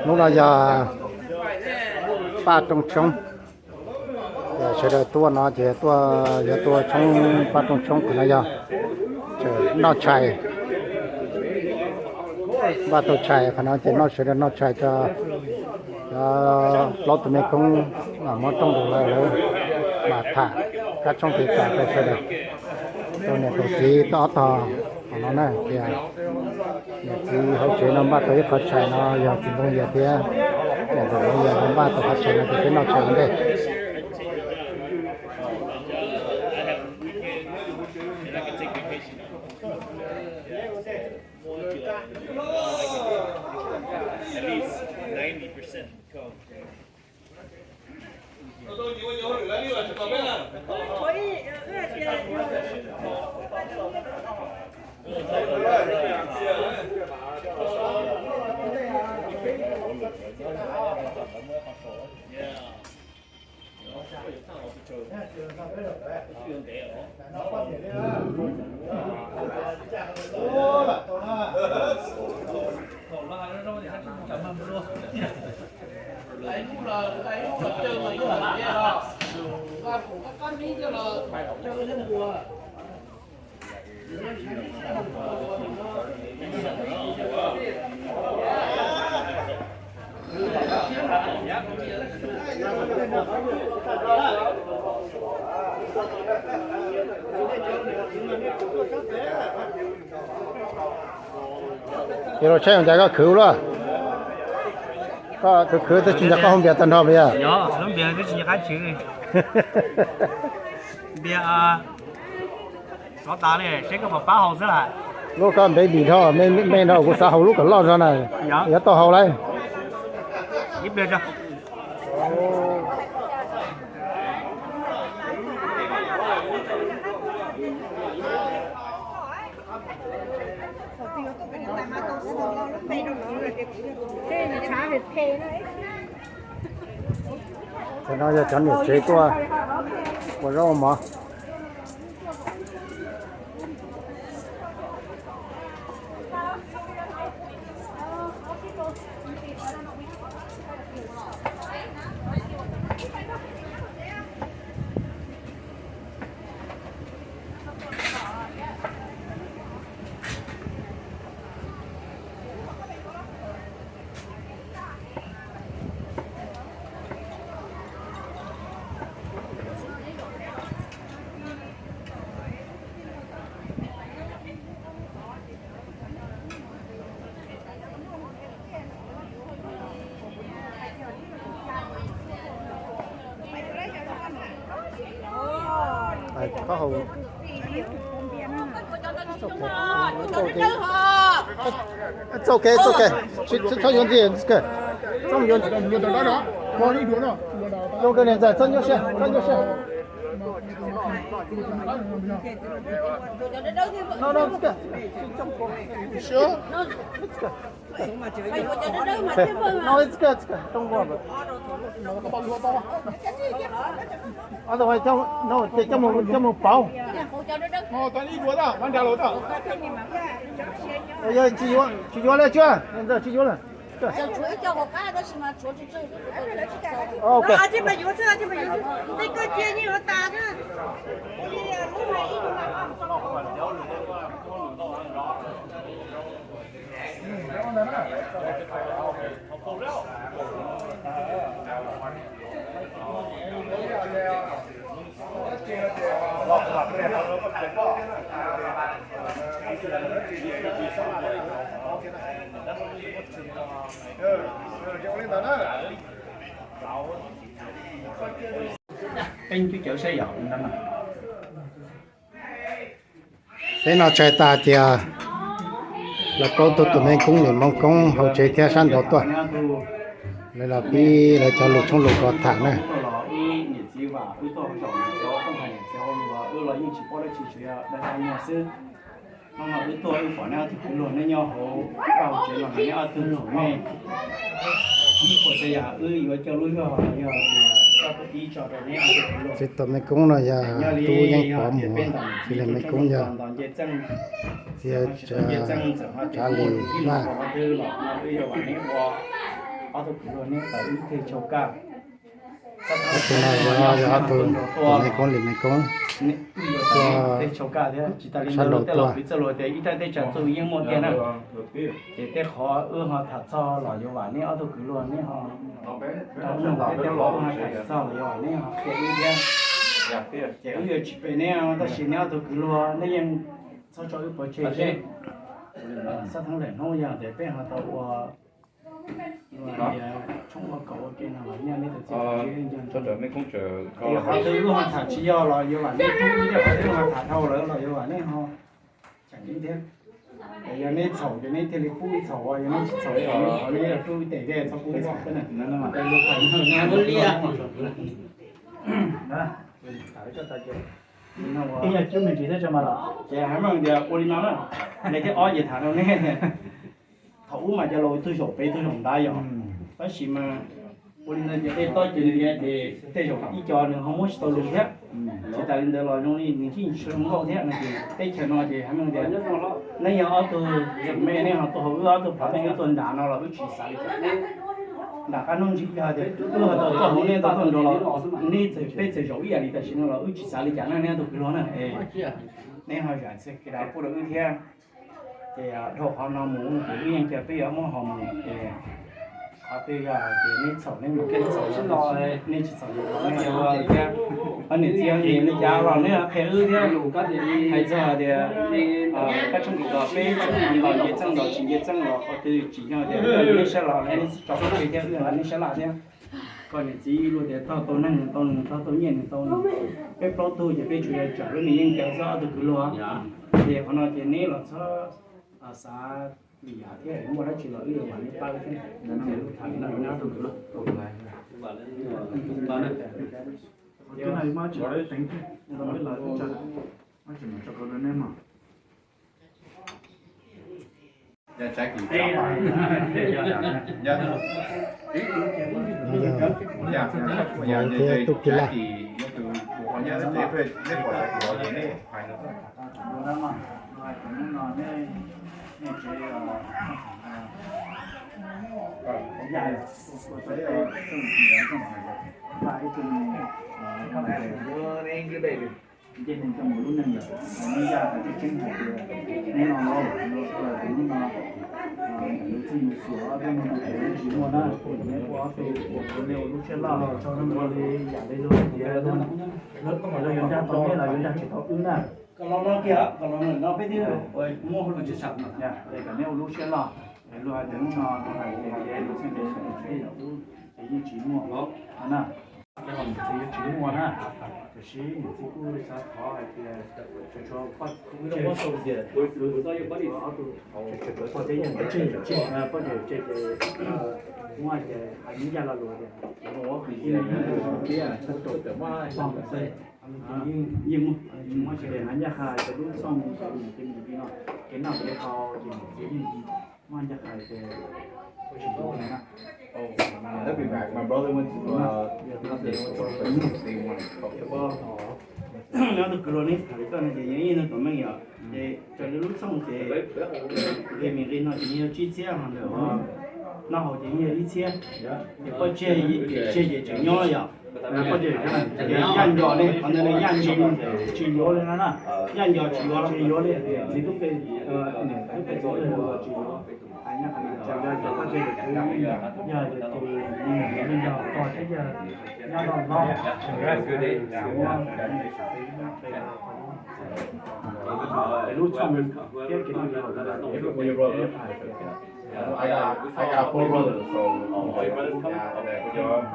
Hnub no yog paj rooj tshoob, sawv daws tuaj no ces tuaj, yog tuaj tshoob paj rooj tshoob. Qhov no yog noj tshais, npaj tau tshais, qhov no ces noj, sawv daws noj tshais rau cov plaub tug me koob muab rooj rau lawv, lawv mam tham kab tshoob kev kam rau sawv daws. Rau niam rau txiv ob tog qhov no na, tias niam txiv hauv tsev no npaj tau ib qhov tshais no yog txiv Ntxoov Yias thiab niam Ntxoov Yias npaj tau qhov tshais no ces peb noj tshais ua ntej. Ces los saib ua cas koj khwv luaj. Koj khwv khwv twb tsis nco qab hu npias tag nrho puas yog? Lub npias twb tsis nco qab khwv. Npias, xov tas li, seb koj puas pab haus xwb las. Lub koj npe dim dhau, me dhau, kuv xav haus lub kom loj zog na. Yuav tau haus lauj. Ib pliag tso. Cov no yog cov niam tsev tuaj ua zaub ua mov. It's okay, it's okay. Txhob yuav ntxiag, txhob yuav ntxiag. Zoo kawg niam ntxawm, txhob nyuaj siab, txhob nyuaj siab. No, no, it's okay. No, it's okay, it's okay. Don't worry about it. Otherwise, no, ces coj mus, coj mus pauv. Yog tsis yuav, tsis yuav lawm, tsis, niam ntxawm, tsis yuav lawm. Ok. Peb nco tshais tas ces lawv plaub tug tus me koob niam hmoob koob hauv tsev thiab sab nraud tuaj, lawv los pib lawv cov lus tshoob lus kos tham na. Hnub no wb tuaj wb pom neb ob tug kwv luag neb nyob hauv vaj hauv tsev los neb ob tug txhum me. Ib qhuas tsav yam wb yuav coj lub zog yog tias koj tub tib tso rau neb ob tug kwv luag. Txij tus mej koob no yog tub yeej pov mus, txij li mej koob yog txiv Tsav Lis Vaj. Ob tug kwv luag neb tawm ib teg tshau kaj. Ob tug no yog, yog ob tug tus mej koob li mej koob tuaj sab laug tuaj. Ib rab teb chaws txuj yeej muaj tiag na. Ces tej qhov wb ho tham txog los yuav vam neb ob tug kwv luag neb ho rau mloog thiab, tej qhov wb ho tham txog los yuav vam neb ho qhia wb thiab. Ces wb yuav tsis pem neb, tab sis neb ob tug kwv luag neb yeej txhob tso wb pov tseg seb. Xab thoob lawm hnub yog tias peb ho tau ua, ua tias tshoob ua kaum ua ke no los nyob neb tus txiv tus ntsig nco ntsoov. Qhov twg wb ho tham tsis yog los yuav vam neb rub, qhov twg wb ho tham dhau lawm los yuav vam neb ho cheem wb thiab. Yog neb txhaum ces neb thiaj li pub wb txhaum, yog neb tsis txhaum ces neb rub wb tes thiab txhob pub wb txhaum thiab na. Ces hais meej tias ua li no na, nqe thib ob ces tham rau neb. Thaum ub mas cov laus tug zaum pem tug zaum nrad yom, tab sis mas ua li no ces tej tob ces ntiav ces tej zaum ib co nws ho muab tsis tau lus thiab. Tsis tas li ntawd los zoo li nws yeej tsis zoo nkauj thiab no ces teb chaws no ces hais meej tias neb yog ob tug tseem me, neb ho tuaj hauv wb ob tug phav, neb wb tuaj nram no los wb tsis xav li cas. Nram qab hnub ntsis yog tias wb ho tau tuaj hauv neb tau tuaj nrad los neb txawm, peb txawm zaum ib yam li tam sim no los wb tsis xav li cas na neb ob tug kwv luag na. Neb ho zam txhia kev dav pub rau wb thiab. Ces dhau qhov no mus ces wb yeej cia peb yuav muab ho mus ces qhov twg yog hais tias neb txhaum neb mus, neb txhaum neb tsis txhaum yuav neb thiab. Ob niam txiv nyiam li cas los neb qhia wb thiab. Hais txog hais tias kab tshoob kis los peb txawm los nce txeej los tsis nce txeej los qhov twg tsim nyog tias neb sab los neb tso peb tseg thiab wb neb sab laj thiab. Koj niam txiv luag tias tog tau neeg nws tau nws, tog tau nyiaj nws tau nws. Peb plaub tug ces peb tsuas yog tsawm lub nws yeej caw xwb ob tug kwv luag. Ces qhov no ces neb los txhob xav li yam thiab, muaj dab tsi los wb yuav mam li pab thiab. Tham li no rau neb ob tug kwv luag. Vauv thiab tub Kis Laj. Nce neeg coj mus lub neej lawm, neb yaj hais tseeb tseeb hais tias neb no lauj, hnub no lub txij mus xuas ob peb hnub no ces neb tsis muaj na, neb ua ob tug ua neb ua lub siab loj, ua li yam li luag tias luag yuav nkag tau neb los yuav nkag tsis tau wb na. Kom los no kiag, kom los no peb twb muaj hauj lwm tshaj. Kom neb ua lub siab loj, luag hais tias hnub no luag hais tias luag txheej pem xeem peb yog ub ces yeej tsis muaj na. Tsis muaj na, tiam sis niam txiv kuj xav thov hais tias tshuav poj, tshuav ob tug, tshuav poj thiab yawm tseg, tseg, poj yawm tseg ces muab hais tias hais neb yaj lo lus tias yeej muaj, yeej muab hais ncaj qha ces lub txooj ces niam txiv mus li no, kev noj kev haus ces niam txiv yeej muab ncaj qha ces tsis yuav na. Nyob tus kwv luag neb tham li koj no ces yog ib tug tuam meej yom, ces raws li lub txooj ces nqi me nqi no ces yeej yog tsib txhiab, ho ntawm noj haus ces yeej yog ib txhiab. Ces poj tseg, tseg ces tseem nyob yom. Ces yaj nco ne, qhov ntawd ne yaj nco tsis yuav li no na. Yaj nco tsis yuav, tsis yuav li, txiv tub ke, niam tub ke txiv tub tsis yuav. Hais nyob qhov no, yog tias tus me nyuam yog koj thiab yog nyob nrog neb, lub txooj thiab kev noj kev haus,